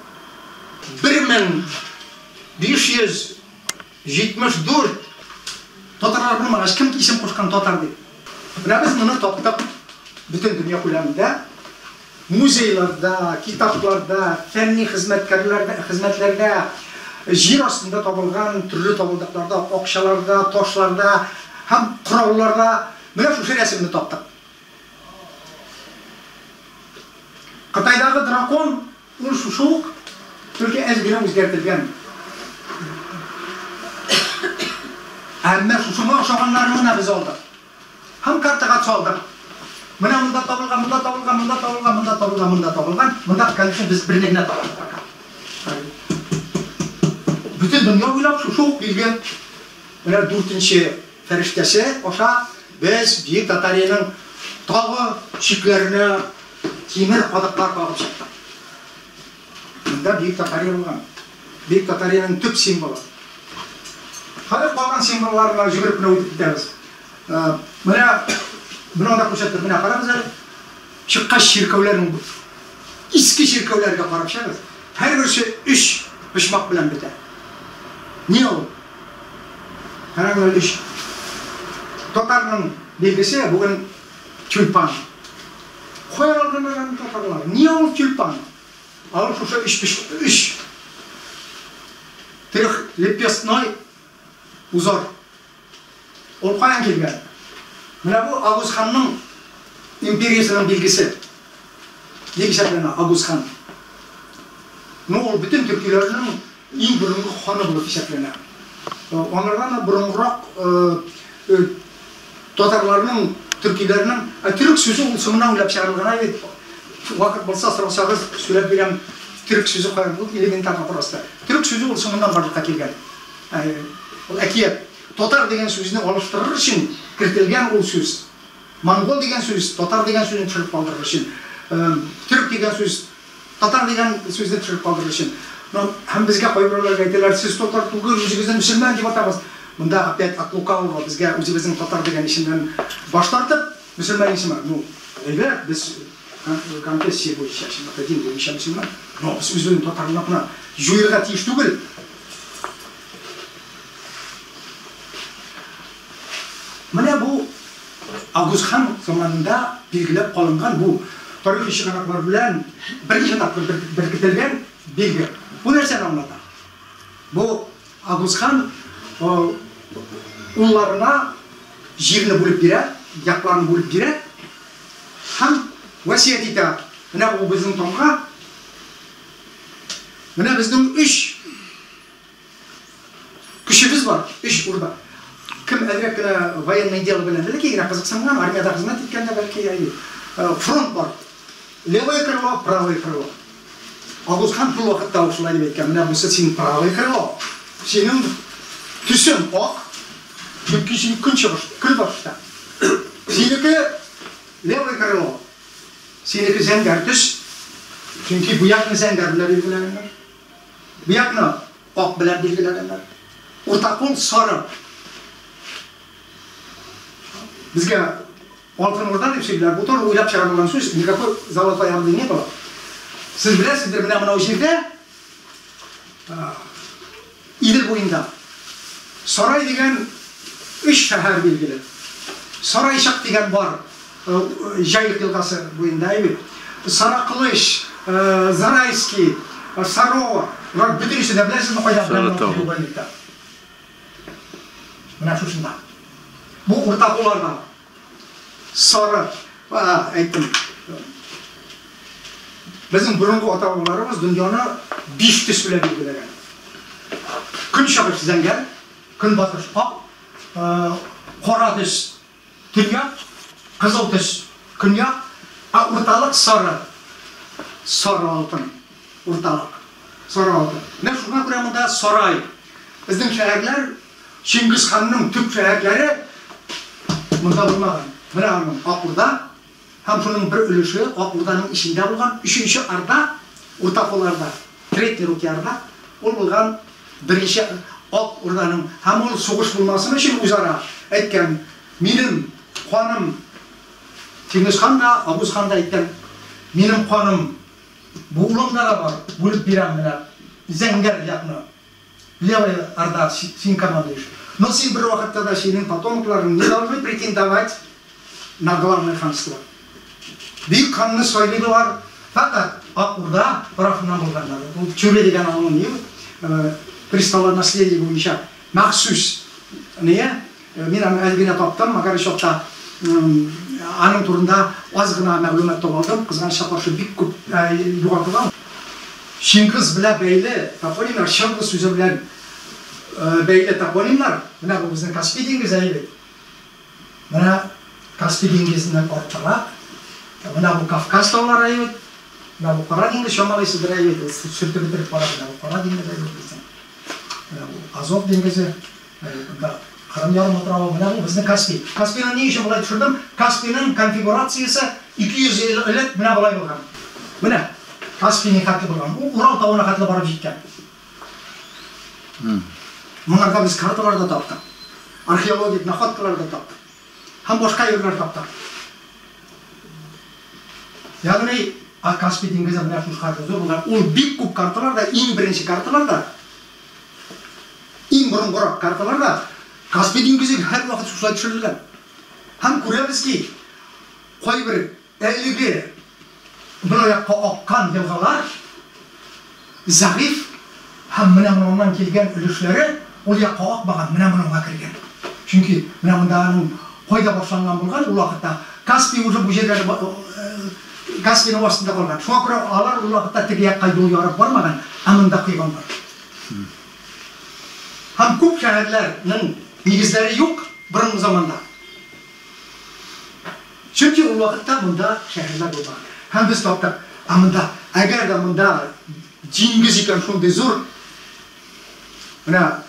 1574 татарлар булмагач, кем исем кушкан татар дип? Менә без моны таптык бөтен дөнья күләмендә. Музейларда, китапларда, фәнни хезмәткәрләрдә, хезмәтләрдә, җир астында табылган төрле табылдыкларда, акчаларда, ташларда һәм коралларда менә шушы рәсемне таптык. Кытайдагы дракон ул шушы ук, только әз генә үзгәртелгән. Әмма шушыңа охшаганнарын гына без алдык. Һәм картага салдык. Менә монда табылган, монда табылган, монда табылган, монда табылган, монда табылган. Монда, конечно, без берне генә табабыз пока. Бөтен дөнья буйлап шушы ук билге. Менә дүртенче фәрештәсе аша без Бөек Татариянең тагы чикләренә тимер кадыклар кагып чыктык. Монда Бөек Татария булган. Бөек Татариянең төп символы. Хәзер калган символларына йөгереп кенә үтеп китәбез. Менә менә анда күрсәттек. Менә карагыз әле. Чыккач чиркәүләрнең иске чиркәүләргә карап чыгыгыз. Һәрберсе өч почмак белән бетә. Ни ул? Карагыз әле, өч. Татарның билгесе бүген тюльпан. Каян алганнар аны татарлар? Ни ул тюльпан? Алар шушы өч өч трехлепестной узор. Ул каян килгән? Менә бу Агуз ханның империясенең билгесе. Дип исәпләнә Агуз хан. Ну, ул бөтен төркиләрнең иң борынгы ханы булып исәпләнә. Аңардан да борынгырак татарларның, төркиләрнең, ә төрек сүзе ул соңыннан уйлап чыгарылган бит. Вакыт булса, сорасагыз, сөйләп бирәм. Төрек сүзе каян? Ул элементарно просто. Төрек сүзе ул соңыннан барлыкка килгән. Ул әкият. Татар дигән сүзне алыштырыр өчен кертелгән ул сүз. Монгол дигән сүз, татар дигән сүзне төшереп калдырыр өчен. Төрек дигән сүз, татар дигән сүзне төшереп калдырыр өчен. Һәм безгә кайберәүләр әйтәләр, сез татар түгел, үзегезне мөселман дип атагыз. Монда опять от лукавого безгә үзебезнең татар дигән исемнән баш тартып, мөселман исеме. Ну, әйбәт, без конфессия буенча, чынлап дин буенча мөселман. Но без үзебезнең татарлыкны җуерга тиеш түгел. Менә бу Агуз хан заманында билгеләп калынган бу тарихи чыганаклар белән берничә тапкыр беркетелгән билге. Бу нәрсәне аңлата? Бу Агуз хан улларына җирне бүлеп бирә, якларны бүлеп бирә һәм васыять итә. Менә бу безнең тамга. Менә безнең өч көчебез бар, өч урда. Кем әзрәк кенә военное дело белән бәләкәй генә кызыксынган, армиядә хезмәт иткәндә бәлки, әйе. Фронт бар. Левое крыло, правое крыло. Агуз хан шул вакытта ук шулай дип әйткән. Менә бусы синең правое крыло. Синең төсең ак, чөнки син көнчыгыш, көнбатышта. Синеке левое крыло. Синеке зәңгәр төс, чөнки бу якны зәңгәр белән билгеләгәннәр. Бу якны ак белән билгеләгәннәр. Уртакул сары. Безгә Алтын Урда дип сөйлиләр. Бу тоже уйлап чыгарылган сүз, никакой золотой орды не было. Сез беләсездер, менә монау җирдә Идел буенда Сарай дигән өч шәһәр билгеле. Сарайчык дигән бар, Җаек елгасы буенда, әйе бит. Саракылыч, Зарайский, Сарова, болар бөтенесе дә беләсезме кайда? Саратау. Менә шушында. Бу уртакуларда. Сары, әйттем. Безнең борынгы ата-бабаларыбыз дөньяны биш төс белән билгеләгән. Көнчыгыш зәңгәр, көнбатыш ак, кара төс төньяк, кызыл төс көньяк, ә урталык сары. Сары алтын. Урталык. Сары алтын. Менә шуңа күрә монда сарай. Безнең шәһәрләр Чингиз ханның төп шәһәрләре монда булмаган. Менә аның Ак Урда һәм шуның бер өлеше Ак Урданың эчендә булган өченче Орда, Уртакул Орда, Третий руки Орда, ул булган беренче Ак Урданың һәм ул сугыш булмасын өчен үзара әйткән, минем каным Чингиз хан да, Агуз хан да әйткән, минем каным. Бу улымда да бар, бүлеп бирәм менә зәңгәр якны. Левая Орда, син командуешь. Но син бер вакытта да синең потомокларың не должны претендовать на главное ханство. Бөек ханны сайлыйлар фәкать Ак Урда тарафыннан булганнар. Ул Чүре дигән аның ни, престолонаследие буенча махсус не, мин аны әле генә таптым, мәгәр чакта аның турында аз гына мәгълүмат таба алдым. Кызганычка каршы, бик күп югалтылган. Чингиз белән бәйле топонимнар, Чыңгыз сүзе белән бәйле топонимнар, менә бу безнең Каспий диңгезе әйе бит. Менә Каспий диңгезеннән арттырак, менә бу Кавказ таулары әйе бит. Менә бу Кара диңгез чамалыйсыздыр әйе бит, сөртеп бетереп бара, менә бу Кара диңгез әйе бит безнең. Менә бу Азов диңгезе, монда Кырым ярымутравы, менә бу безнең Каспий. Каспийны ни өчен болай төшердем? Каспийның конфигурациясе 200 ел элек менә болай булган. Менә Каспий ни хәтле булган. Ул Урал тавына хәтле барып җиткән. Моңарда без карталар да таптык. Археологик находкалар да таптык. Һәм башка әйберләр таптык. Ягъни Каспий диңгезе менә шушы хәтле зур булган. Ул бик күп карталарда, иң беренче карталарда, иң борынгырак карталарда Каспий диңгезе һәрвакыт шушылай төшерелгән. Һәм күрәбез ки, кайбер әлеге бер якка аккан елгалар зәгыйфь һәм менә моннан килгән өлешләре ул якка акмаган, менә моныңа кергән. Чөнки менә монда аның кайда башланган булган, ул вакытта Каспий уже бу җирләре Каспийның астында калган. Шуңа күрә алар ул вакытта теге якка юл ярып бармаган, ә монда койганнар. Һәм күп шәһәрләрнең нигезләре юк борынгы заманда. Чөнки ул вакытта монда шәһәрләр булмаган. Һәм без таптык. Ә монда, әгәр дә монда диңгез икән шундый зур, менә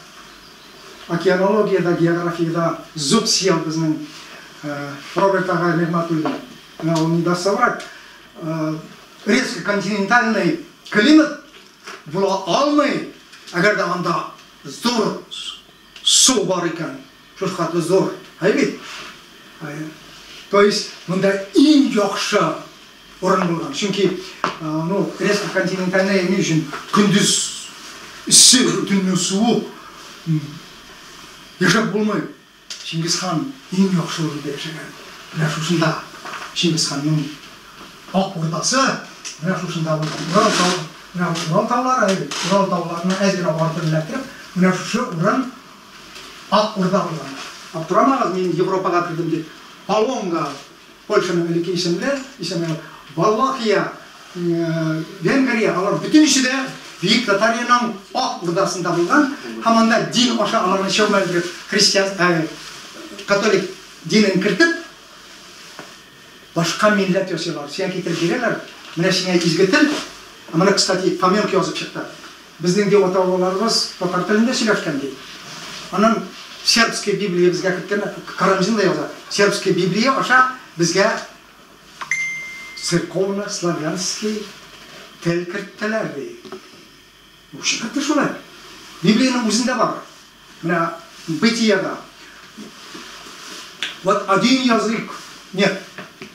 океанологиядә, географиядә зуб съел безнең Роберт агай Нигъмәтуллин. Менә ул не даст соврать. Резко континентальный климат була алмый, әгәр дә анда зур су бар икән. Шушы хәтле зур. Әйе бит? То есть монда иң яхшы урын булган. Чөнки, ну, резко континентальный ни өчен көндез эссе, төнне суык. Яшәп булмый. Чингисхан иң яхшы урында яшәгән. Менә шушында Чингисханның Ак Урдасы менә шушында булган. Урал тау, менә Урал таулары, әйе, Урал тауларына әз генә артын эләктереп, менә шушы урын Ак Урда булган. Аптырамагыз, мин Европага кердем дип. Полонга, Польшаның элекке исемле, исеме Валахия, Венгрия, алар бөтенесе дә Бөек Татариянең Ак Урдасында булган һәм анда дин аша аларны чәүмәлдереп, христиан, католик динен кертеп, башка милләт ясыйлар. Сиңа китереп бирәләр, менә сиңа изге тел. Ә моны, кстати, Фоменко язып чыкты. Безнең ди ата-бабаларыбыз татар телендә сөйләшкән ди. Аннан сербская Библия безгә керткән, Карамзин да яза. Сербская Библия аша безгә церковно-славянский тел керттеләр ди. Бу чынлап та шулай. Библиянең үзендә бар. Менә Бытиеда. Вот один язык, нет,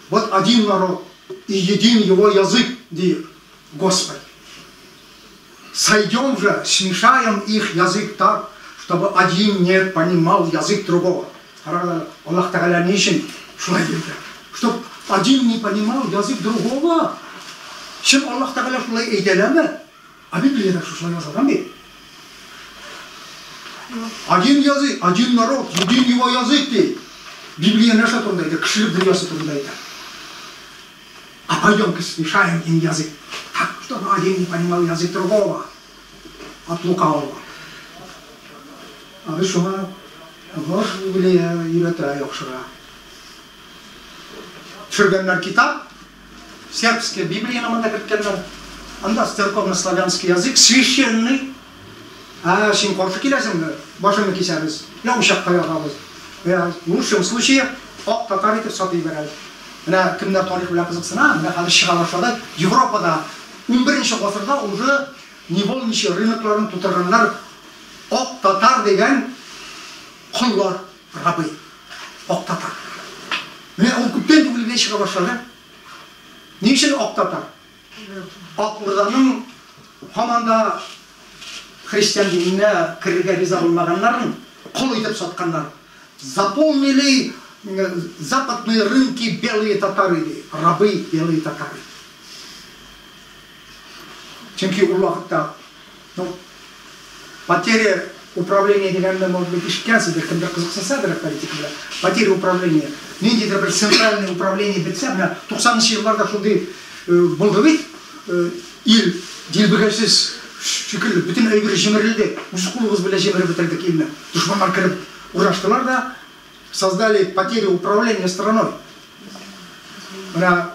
вот один народ и един его язык, ди Господь. Сойдем же, смешаем их язык так, чтобы один не понимал язык другого. Аллаһ Тәгалә ни өчен шулай диде? Чтоб один не понимал язык другого. Чын Аллаһ Тәгалә шулай әйтәләме? А Библиядә шулай язылган бит. Один язык, один народ, един его язык ди. Библия нәрсә турында әйтә? Кешелек дөньясы турында әйтә. А пойдем-ка смешаем им язык так, чтобы один не понимал язык другого. От лукавого. А без шуңа вот Библия өйрәтә яхшырак. Төшергәннәр китап, сербская Библияне монда керткәннәр. Анда церковно-славянский язык священный. А син каршы киләсеңме? Башыңны кисәбез. Я учакка ягабыз. Я в лучшем случае ак татар итеп сатып җибәрәбез. Менә кемнәр тарих белән кызыксына, менә хәзер чыга башлады. Европада 11 гасырда уже невольничий рынокларын тутырганнар ак татар дигән коллар, рабы. Ак татар. Менә ул күптән түгел генә чыга башлады. Ни өчен ак татар? Ак Урданың һаман да христиан диненә керергә риза булмаганнарын кол итеп сатканнар. Заполнили западные рынки белые татары, ди, рабы белые татары. Чөнки ул вакытта, ну, потеря управления дигәнне, может быть, ишеткәнсездер, кемдер кызыксынсадыр политика белән. Потеря управления. Ниндидер бер центральное управление бетсә, менә 90 елларда шундый булды бит, ил дилбегәсез шикелле, бөтен әйбер җимерелде. Үз кулыбыз белән җимереп бетердек илне. Дошманнар кереп урнаштылар да, создали потерю управления страной. Менә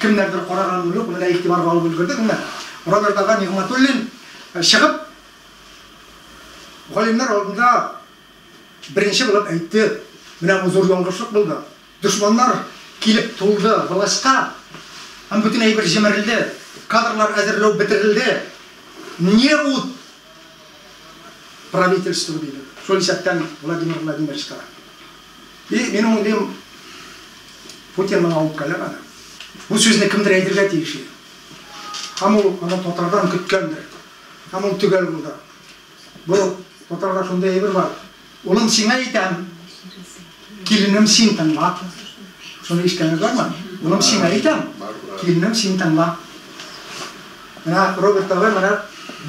кемнәрдер караган юк, менә игътибарга алып өлгердек. Менә Роберт ага Нигъмәтуллин чыгып галимнәр алдында беренче булып әйтте, менә бу зур ялгышлык булды. Дошманнар килеп тулды властька, һәм бөтен әйбер җимерелде, кадрлар әзерләү бетерелде. Неуд правительство диде. Шул исәптән Владимир Владимировичка. И мин уйлыйм, Путин моңа үпкәләмәде. Бу сүзне кемдер әйтергә тиеш иде. Һәм ул аны татардан көткәндер. Һәм ул төгәл булды. Бу татарда шундый әйбер бар. Улым, сиңа әйтәм, киленем, син тыңла. Шуны ишеткәнегез бармы? Улым, сиңа әйтәм, киленем, син тыңла. Менә Роберт агай менә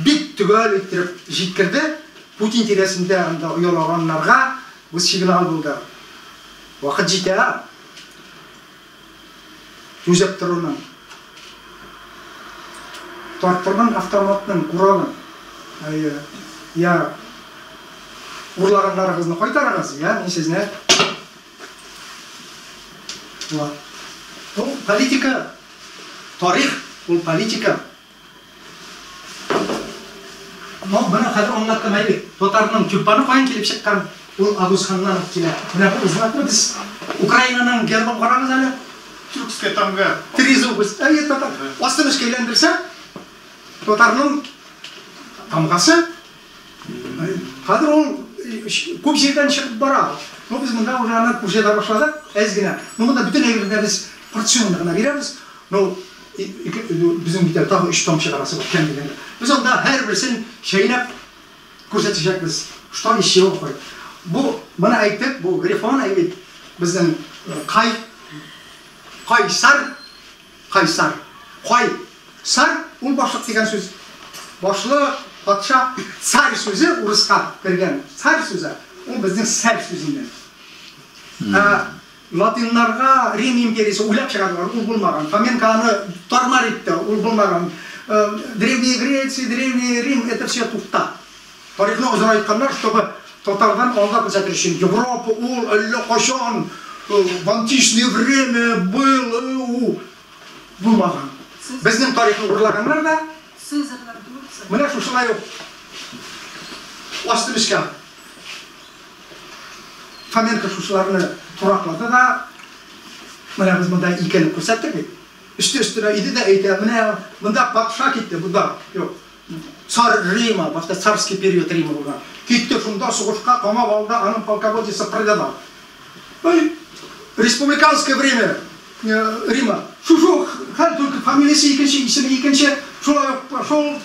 бик төгәл иттереп җиткерде. Путин тирәсендә анда оялаганнарга бу сигнал булды. Вакыт җитә. Түзеп торуның. Тартырмын автоматның куралын. Әйе. Я урлаганнарыгызны кайтарыгыз, я мин сезне. Вот. Ул политика, тарих, ул политика. Ну, менә хәзер аңлаттым әйбит. Татарның тюльпаны каян килеп чыккан? Ул Агузханнан ук килә. Менә бу знакны без Украинаның гербын карагыз әле. Тюркская тамга. Трезубец. Әйе, татар. Астын өскә әйләндерсә, татарның тамгасы. Хәзер ул күп җирдән чыгып бара. Ну, без монда уже аны күрсәтә башладык, әз генә. Ну, монда бөтен әйберне без порционно гына бирәбез. Ну, безнең бит әле тагы 3 том чыгарасы бар, кем дигәндә. Без анда һәрберсен чәйнәп күрсәтәчәкбез. Что из чего выходит. Бу, моны әйттек, бу грифон әйбит. Безнең кай, кайсар, кайсар, кай, сар, ул башлык дигән сүз. Башлык, патша, царь сүзе урыска кергән. Царь сүзе, ул безнең сәр сүзеннән. Латиннарга Рим империясе уйлап чыгардылар, ул булмаган. Фоменко аны тар-мар итте, ул булмаган. Древняя Греция, Древний Рим, это все туфта. Тарихны озынайтканнар, чтобы татардан алга күрсәтер өчен. Европа ул әллә кайчан, в античное время был, булмаган. Безнең тарихны урлаганнар да, Цезарьлар түгел, менә шушылай ук астын өскә. Фоменко шушыларны тураклады да, менә без монда икене күрсәттек бит. Өсте өстенә иде дә әйтә, менә монда патша китте, монда юк. Царь Рима, башта царский период Рима булган. Китте шунда сугышка, камап алды, аның полководецы предал. Ой, республиканское время Рима. Шушу хәл только фамилиясе икенче, исеме икенче, шулай ук пошел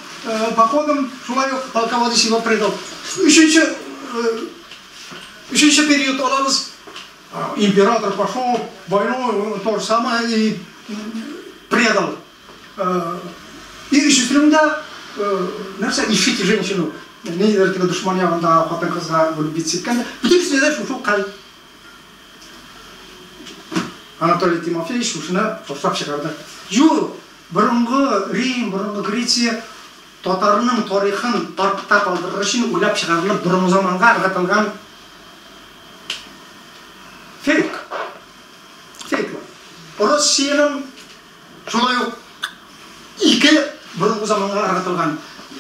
походом, шулай ук полководец его предал. Өченче период алабыз. Император пошел войной, он то же самое и предал. И өченчесендә нәрсә, ищите женщину. Ниндидер теге дошман ягында хатын-кызга влюбиться иткән. Бөтенесендә дә шушы хәл. Анатолий Тимофеевич шушыны ташлап чыгарды. Юк, борынгы Рим, борынгы Греция татарның тарихын артта калдырыр өчен уйлап чыгарылып борынгы заманга ыргытылган фейк. Фейк. Россиянең шулай ук ике борынгы заманга ыргытылган,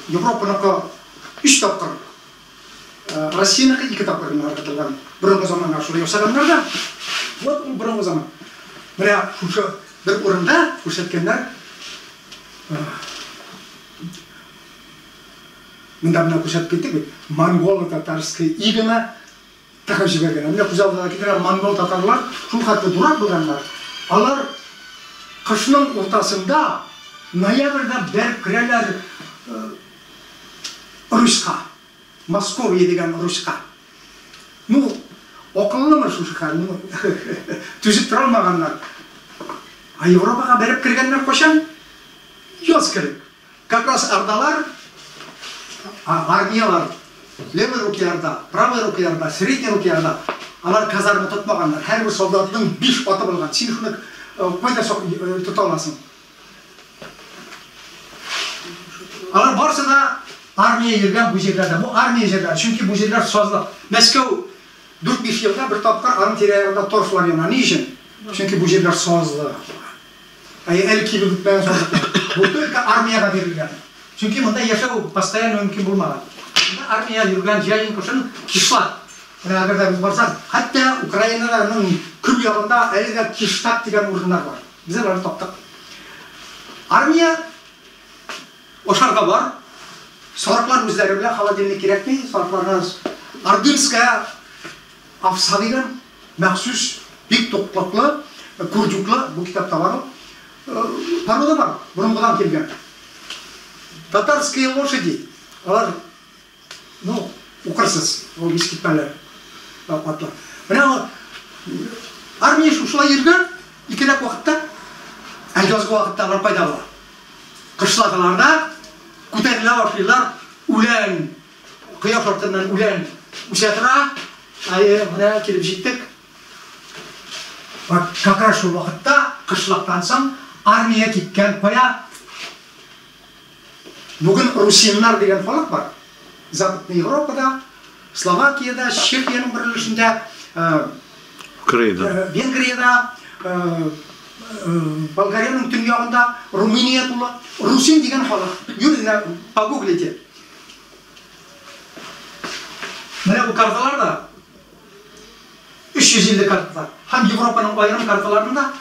Европаныкы 3 тапкыр, Россияныкы 2 тапкыр гына ыргытылган борынгы заманга шулай ясаганнар да. Вот ул борынгы заман. Менә шушы бер урында күрсәткәннәр. Монда менә күрсәтеп киттек бит. Монголо-татарская игона тыгып җибәргән. Менә күз алдына китерә, монгол-татарлар шул хәтле дурак булганнар. Алар Кышның уртасында, ноябрьдә бәреп керәләр Руська, Московия дигән Руська. Ну, акыллымы шушы хәл? Ну, түзеп тора алмаганнар. Ә Европага бәреп кергәннәр кайчан? Яз кебек. Как раз ордалар, армиялар, левой руки орда, правой руки орда, средней руки орда, алар казарма тотмаганнар. Һәрбер солдатның биш аты булган. Син шуны кайда тота аласың? Алар барысы да армия йөргән бу җирләрдә. Бу армия җирләре, чөнки бу җирләр сазлык. Мәскәү 4-5 елда бер тапкыр аның тирә-ягында торфлар яна. Ни өчен? Чөнки бу җирләр сазлык. Әйе, әле кибеп бетмәгән сазлыклар. Бу только армиягә бирелгән. Чөнки монда яшәү постоянно мөмкин булмаган. Монда армия йөргән җәен кышын кишлак. Менә әгәр дә без барсак, хәтта Украинаның көньягында әле дә киштак дигән урыннар бар. Без аларны таптык. Армия ашарга бар. Сарыклар үзләре белән, холодильник кирәкми, сарыкларга Ордынская овса дигән махсус бик туклыклы, курдюклы бу китапта бар ул. Порода бар, борынгыдан килгән. Татарские лошади. Алар, ну, укырсыз, ул искитмәле атлар. Менә ул армия шушылай йөргән икеләк вакытта, ә язгы вакытта алар кайда була? Кышлагыларда күтәрелә башлыйлар, үлән, кояш артыннан үлән үсә тора. Әйе, менә килеп җиттек. Вот как раз шул вакытта, кышлактан соң, армия киткән кая? Бүген русиннар дигән халык бар. Западный Европада, Словакиядә, Чехиянең бер өлешендә, Украинада, Венгриядә, Болгариянең төньягында, Румыния тулы. Русин дигән халык. Юрий, погуглите. Менә бу карталар да 350 картада һәм Европаның аерым карталарында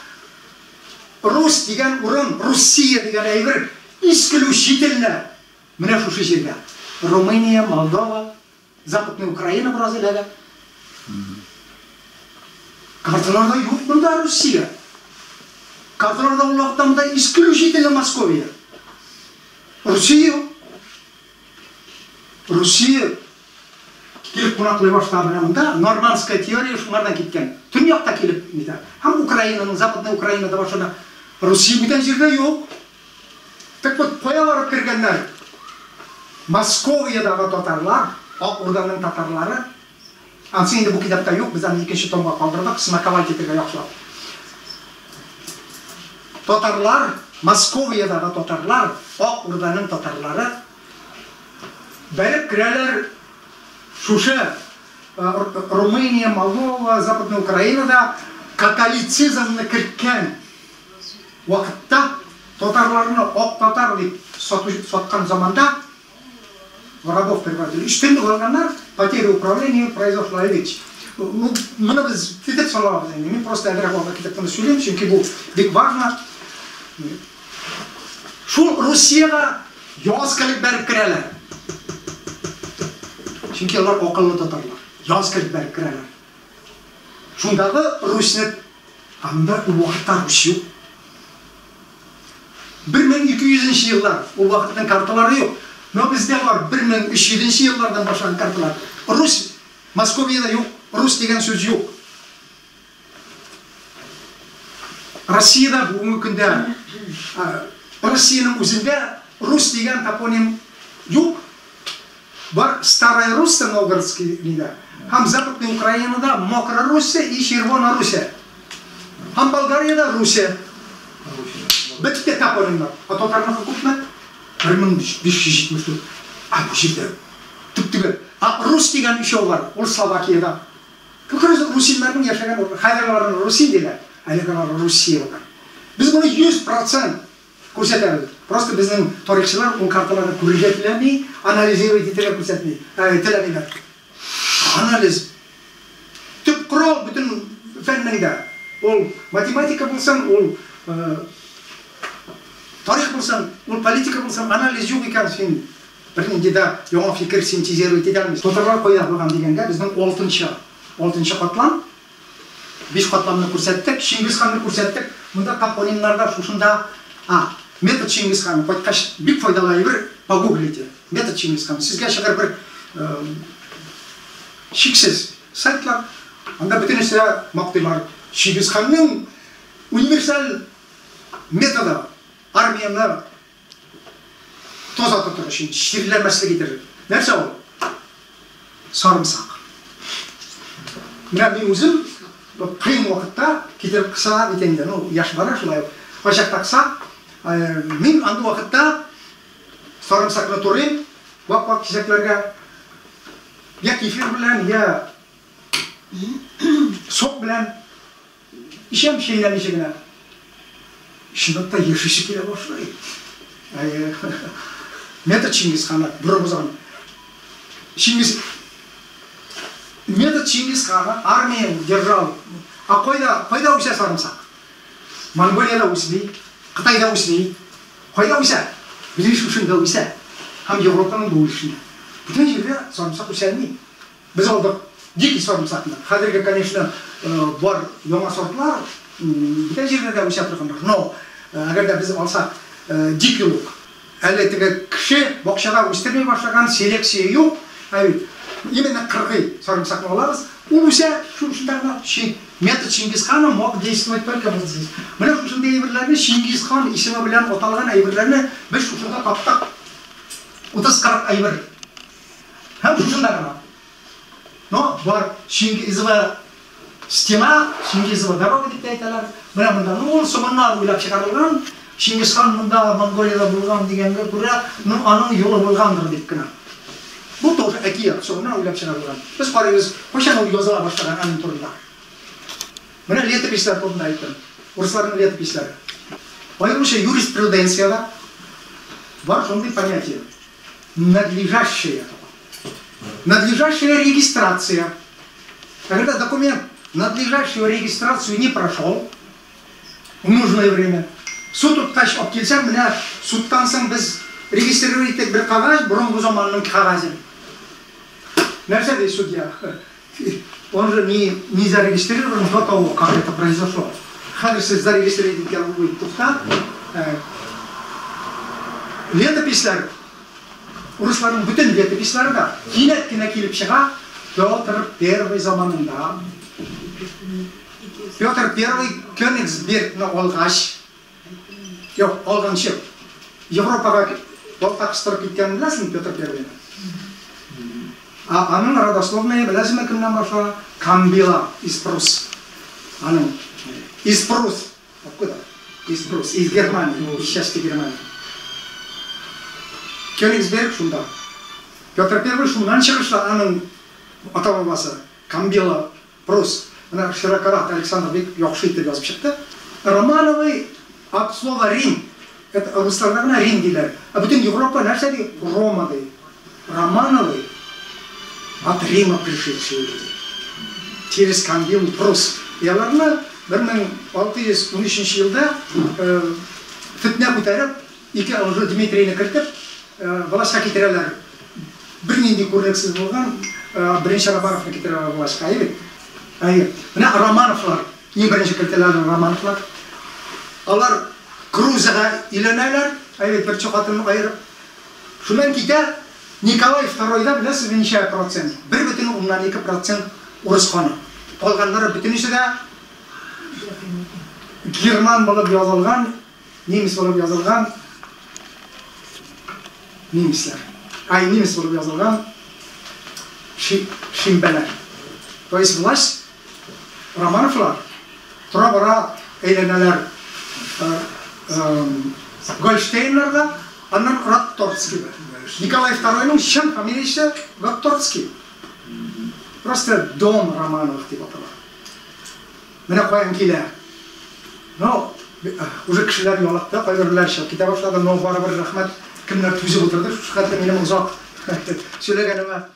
Рус дигән урын, Руссия дигән әйбер исключительно менә шушы җирдә. Румыния, Молдова, Западная Украина бераз эләгә. Карталарда юк монда Русия. Карталарда ул вакытта монда исключительно Московия. Русия юк. Русия килеп кунаклый башлады менә монда. Нормандская теория шуңардан киткән. Төньякта килеп нитә. Һәм Украинаның, Западная Украинада башлана. Русия бүтән җирдә юк. Так вот, кая барып кергәннәр? Московиядагы татарлар, Ак Урданың татарлары. Ансы инде бу китапта юк, без аны икенче томга калдырдык, смаковать итәргә яхшылап. Татарлар, Московиядагы татарлар, Ак Урданың татарлары бәреп керәләр шушы Румыния, Молдова, Западная Украинада католицизмны керткән вакытта татарларны ак татар дип саткан заманда в рабов превратили. Өстенлек алганнар, потеря управления произошла ведь. Ну, моны без тетеп салабыз инде. Мин просто әзрәк алга китеп кенә сөйлим, чөнки бу бик важно. Шул Русиягә яз килеп бәреп керәләр. Чөнки алар акыллы татарлар. Яз килеп бәреп керәләр. Шундагы Русьны анда ул вакытта Русь юк. 1200 еллар, ул вакытның карталары юк. Но бездә бар 1300 еллардан башланган карталар. Русь Московиядә юк, Русь дигән сүз юк. Россиядә бүгенге көндә Россиянең үзендә Русь дигән топоним юк. Бар Старая Русса Новгородский нидә. Һәм Западный Украинада Мокра Руся и Червона Руся. Һәм Болгариядә Руся. Бетте топонимнар. А татарныкы күпме? 1574. А бу җирдә төп-төгәл. А Рус дигән өчәү бар, ул Словакиядә. Как раз русиннарның яшәгән урыны. Хәзер аларны Русин диләр, әле алар Русия булган. Без моны 100% күрсәтәбез. Просто безнең тарихчылар ул карталарны күрергә теләми, анализировать итәргә күрсәтми, теләмиләр. Анализ төп корал бөтен фәннең дә. Ул математика булсын, ул тарих булсын, ул политика булсын, анализ юк икән, син бернинди дә яңа фикер синтезировать итә алмыйсың. Татарлар кайда булган дигәндә, безнең алтынчы, алтынчы катлам. Биш катламны күрсәттек, Чингисханны күрсәттек. Монда топонимнарда шушында, а, метод Чингисхана, кайткач бик файдалы әйбер, погуглите. Метод Чингисхана. Сезгә чыгыр бер чиксез сайтлар. Анда бөтенесе дә мактыйлар. Чингисханның универсаль методы армияне таза тотыр өчен, чирләмәслек итер. Нәрсә ул? Сарымсак. Менә мин үзем кыен вакытта китереп кыса бит инде, ну, яшь бара шулай ук. Кайчакта кыса. Мин андый вакытта сарымсакны турыйм, вак-вак кисәкләргә, я кефир белән, я сок белән эчәм, чәйләмичә генә. Чынлап та яшисе килә башлый. Әйе. Метод Чингисхана, борынгы заман. Чингис Метод Чингисхана армия держал. А кайда, кайда үсә сарымсак? Монголиядә үсми, Кытайда үсми. Кайда үсә? Безнең шушында үсә. Һәм Европаның бу өлешендә. Бүтән җирдә сарымсак үсәлми. Без алдык дикий сарымсакны. Хәзерге, конечно, бар яңа сортлар, бүтән җирдә дә үсә торганнар. Но, әгәр дә без алсак дикий лук, әле теге кеше бакчада үстерми башлаган, селекция юк, ә бит именно кыргый сарымсакны алабыз, ул үсә шушында гына. Метод Чингисхана мог действовать только вот здесь. Менә шушындый әйберләрне, Чингисхан исеме белән аталган әйберләрне без шушында таптык. 30-40 әйбер. Һәм шушында гына. Но бар Чингизова стена, Чингизова дорога дип тә әйтәләр. Менә монда, ну, ул соңыннан уйлап чыгарылган, Чингисхан монда Монголиядә булган дигәнгә күрә, ну, аның юлы булгандыр дип кенә. Бу тоже әкият, соңыннан уйлап чыгарылган. Без карыйбыз, кайчан ул языла башлаган аның турында. Менә летописьләр турында әйттем. Урысларның летописьләре. Аеруча юриспруденциядә бар шундый понятие. Надлежащая. Надлежащая регистрация. Когда документ надлежащую регистрацию не прошел в нужное время, суд үткәч алып килсәң, менә судтан соң без регистрировать иттек бер кәгазь, борынгы заманның кәгазе. Нәрсә ди судья? Он же не зарегистрирован до того, как это произошло. Хәзер сез зарегистрировать иткән ул бит тукта. Летописьләр, урысларның бөтен летописьләре дә кинәт кенә килеп чыга Петр Первый заманында. Петр Первый Кёнигсбергны алгач, юк, алганчы, Европага балта кыстырып киткәнен беләсеңме Петр Первыйны? А аның родословные беләсеңме кемнән башлана? Камбила из Прусс. Аның из Прусс. Откуда? Из Прусс, из Германии, из части Германии. Кёнигсберг шунда. Петр Первый шуннан чыгышлы аның ата-бабасы Камбила Прусс. Менә Широкорат Александр бик яхшы итеп язып чыкты. Романовый от слова Рим. Это русларда гына Рим диләр. Ә бөтен Европа нәрсә ди? Рома ди. Романовый от Рима пришедшие люди. Через Камбилу Прусс. И аларны 1613 елда фетнә күтәреп, ике лжи Дмитрийны кертеп, властька китерәләр. Бернинди күренексез булган беренче Романовны китерәләр властька, әйе бит? Әйе. Менә Романовлар, иң беренче кертәләр Романовлар. Алар Крузага өйләнәләр, әйе бит, беренче хатынны аерып. Шуннан китә Николай Второйда беләсезме ничә процент? 1,2 процент урыс каны. Калганнары бөтенесе дә герман булып язылган, немец булып язылган немецләр. Ай, немец булып язылган шимбәләр. То есть власть Романовлар тора-бара әйләнәләр Гольштейннарга, аннан Ротторцкийга. Николай Второйның чын фамилиясе Ротторцкий. Просто дом Романовых дип атала. Менә каян килә. Но уже кешеләр ялыкты, кайберләр чыгып китә башлады, но барыбер рәхмәт, кемнәр түзеп утырды, шушы хәтле минем озак сөйләгәнемә.